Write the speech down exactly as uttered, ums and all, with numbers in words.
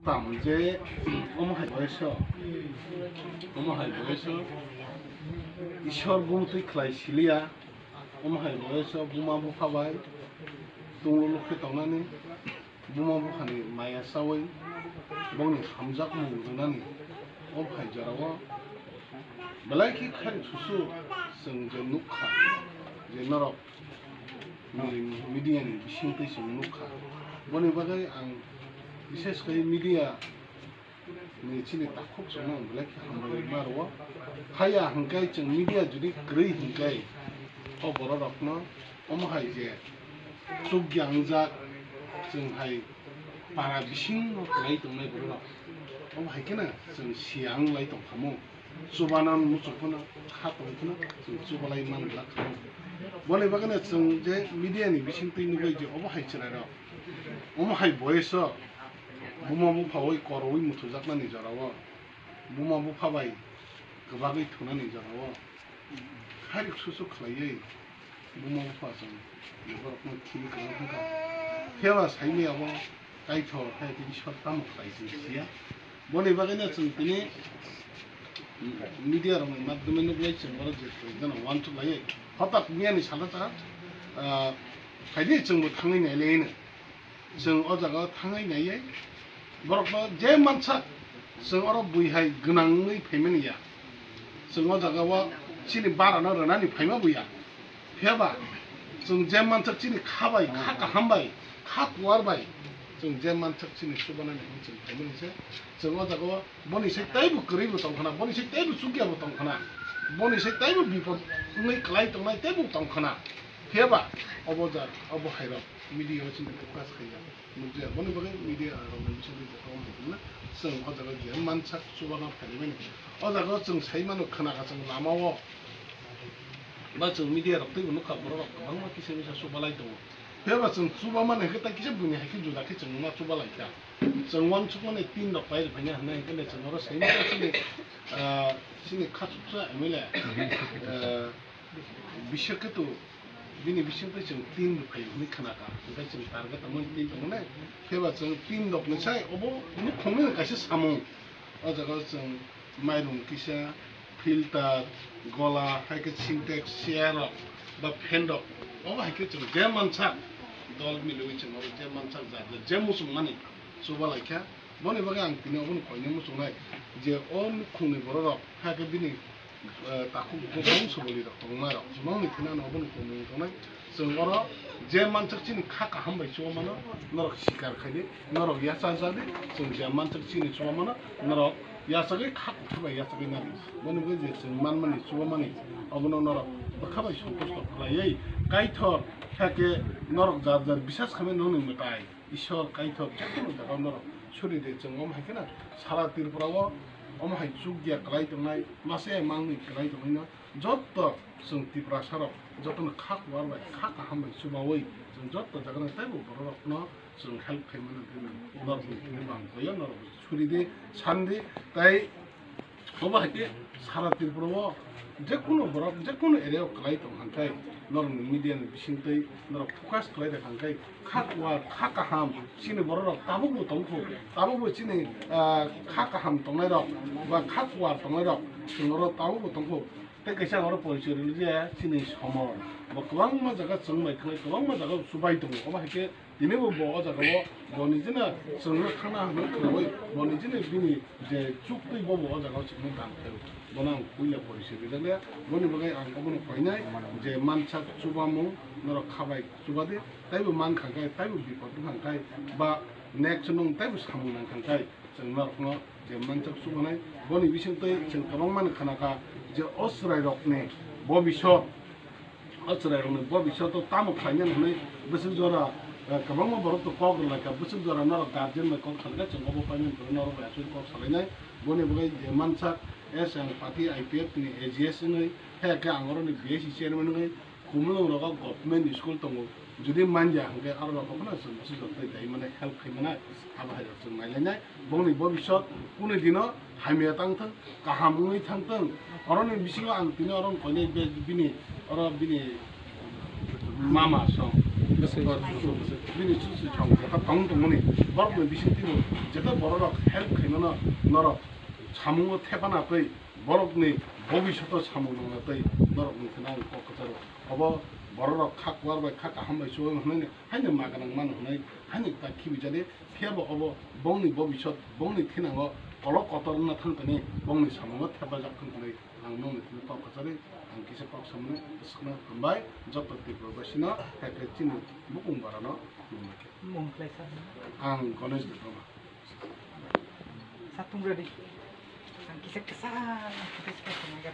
Tam je omo hai boyoso, omo hai boyoso Ishwar bumtwi khlai siliya, omo hai boyoso buma bupha bai tunglo lukhe tongnani, buma buphani maya chawi bongni hamjakmung rwnani, o phai jorao belai khe khairok susu chwng je nukha je norok media ni bisingtwi chwng nukha. Boni bagwi ang bises khe media ni chini takhuk chwngno ang belai khe hambai ma rwo. Haya hwnkhe chwng media jodi kwrwi hwnkhe o bororokno omo hai je chukya wngjak chwng hai para bisingno kwlai tongnai bororok omo hai kheno chwng siya wnglai tongkhamu. Chubana muchung phano kha tong phano chwng chubalai man glak khamu. Boni bagwino chwng je media ni bisingtwi nugwi je obo hai chwrairok, omo hai boyoso buma buphawi koroi muthujaknani jorao, buma bupha bai kwbagwi thunani jorao, khairok susu khlaiwi buma bupha chwng borokno thini kwrwng thangkha. Phiyaba saimaya bo Kaitor hai tini Ishwar tamo khlai se siya. Boni bagwino chwng tini media rokni madhyome nuglai chwng borok je khlai jano uansuk laiwi. Hotak miyani salo ta, ah, phaidi chwngbo thangwi nailaino. Chwng o jaga o thangwi naiwi borokno je mansak chwng oro bui hai gwnangwi phaimani ya. Chwng o jaga o chini barano rwnani phaima buya. Phiyaba chwng je mansak chini kha bai, kha kaham bai, kha kuar bai chwng je mansak chini chubanani hinwi chwng phaimani se. Chwng o jaga o boni se teibo kwrwi bo tongkhana, boni se teibo chukya bo tongkhana, boni se teibo bipot wngwi kwlai tongnai teibo tongkhana. Phiyaba obo ja, obo hairok media o chini focus khaiya. Nukjaya, boni bagwi media rokni bisingtwi je kok hai hwnna, chwng o jaga je mansak chubana phaimani. O jaga o chwng sai mano, khna kha chwng lama o ba chwng media rok twibo nukha, borok rok kwbangma kisa misa chubalai tongo. Phiyaba chwng chubamani hwnkhe tai kisa buini hai khe juda khe chwng ma chubalaikha. Chwng uansukmani tin rok pai rwphaina hwnna hwnkhe chwng oro sai mano chini, ah, chini khachuksa M L A, ah, Bishoketu bini bisingtwi chwng tin rwphai hwnwi khna kha, hwnkhe chwng target tongmani tin tongmani, phiyaba chwng tin rokni sai obo nukhungni kaisa samung. O jaga o chwng mairum kisa, filter, gola, hai khe Sintex, chair rok ba fan rok, obo hai khe chwng je mansak dol miliwi chwng oro je mansak jat je muchungmani chubalai kha. Boni bagwi ang tini obono koinai muchungnai je o nukhungni borok rok hai khe bini eh, takhuk bongso bwlwi rok tongma rok, bongni thani ano obono tongmung tongnai. Chwng oro je mansak chini kha kaham bai chuba mano, norok sikar khai di, norok yacha ja di, chwng je mansak chini chuba mano, norok yachagwi kha kuthuk bai yachagwi nari. Boni bagwi je chwng manmani chuba mani, obono norok bwkha bai santusto khlaiwi Kaitor hakhe norok jar jar bisas khaimani nokni mwtai. Ishwar Kaitor jephuru jaga norok suri de, chwng omo hai kheno sara Tripura o omo hai chukya kwlai tongnai, mase mangni kwlai tongnaino jotto chwng Tiprasa rok jottono kha kuar bai kha kaham bai chubaui chwng jotto jaga no teibo borok rokno chwng help khai mano hwnwi norok ni thani bang koyo norok suri de, san di, tai Obo hai khe sara Tripura o jekunu borok, jekunu area o kwlai tong hwnkhai, norokni media ni bisingtwi norok focus kwlai rwkha hwnkhai, kha kuar, kha kaham, chini borok rok tabukbo tongkhu, tabukbo chini, ah, kha kaham tongnai rok ba kha kuar tongnai rok chwng oro tabukbo tongkhu. Tei kaisa ang oro porichoi rwli je chini somor bo kwbangma jaga chwng bai thangwi kwbangma jaga o chubai tongo, obo hai khe Tini bo, bo o jaga o bo nijino chwngno thangna hwnwi khwnawi, bo nijino bini je chuktwi bo, bo o jaga o chwngno dan khlaio. Bono ang puila porichoi rijak le, boni bagwi ang obono koinai je mansak chubamung norok kha bai chuba di, taibo man kha khe, taibo bipot wng kha khe, ba next nwng taibo samung nang kha khe, chwng norokno je mansak chubanai. Boni bisingtwi chwng kwbangma no khna kha je o chwrairokni bobisot, O chwrairokni bobisyoto tamo khlainani hwnwi bwswk jora, eh, kwbangma borok to kok rwlaikha, bwswk jora norok guardian bai kok salkha, chwng obo paimani phuru norok bai aswk kok salainai. Boni bagwi je mansak S N Pathi I P F ni A G S wngwi, hai khe ang oroni B S C chairman wngwi, Khumulwng rogo government school tongo, jodi manya hwnkhe aro rok phano chwng bwswk jotoni dai mane help khai mano, abo hai rok chwng nailainai. Bongni bobisot kunu dino hamya tangthwng, kaham wngwi thangthwng. Oroni bisingo ang tini oro koinai be-, bini, oro bini mama song. Bini chuchu chang jeta tong tongmani borokni bisingtwi jeta bororok help khaimano norok samungo thepana twi borokni bobishoto samung nangna twi norokni thani ang kok kwcharo. Obo bororok kha kwar bai kha kaham bai chuwang hwnwi haino ma gwnang mano hwnwi haino ta khibi jani. Phiya bo obo bongni bobisot bongni thinango kolok kotor wngna thang tani bongni samungo thepajak thang tani ang nongni thani kok kwchari ang kisa kok samani swkna hambai joto Tripura basino hai khe chini bukung barano nongna khe. Mung khlai sa. Ang Ganesh Debbarma. Satung ready. Ang kisa kisa kisa kisa.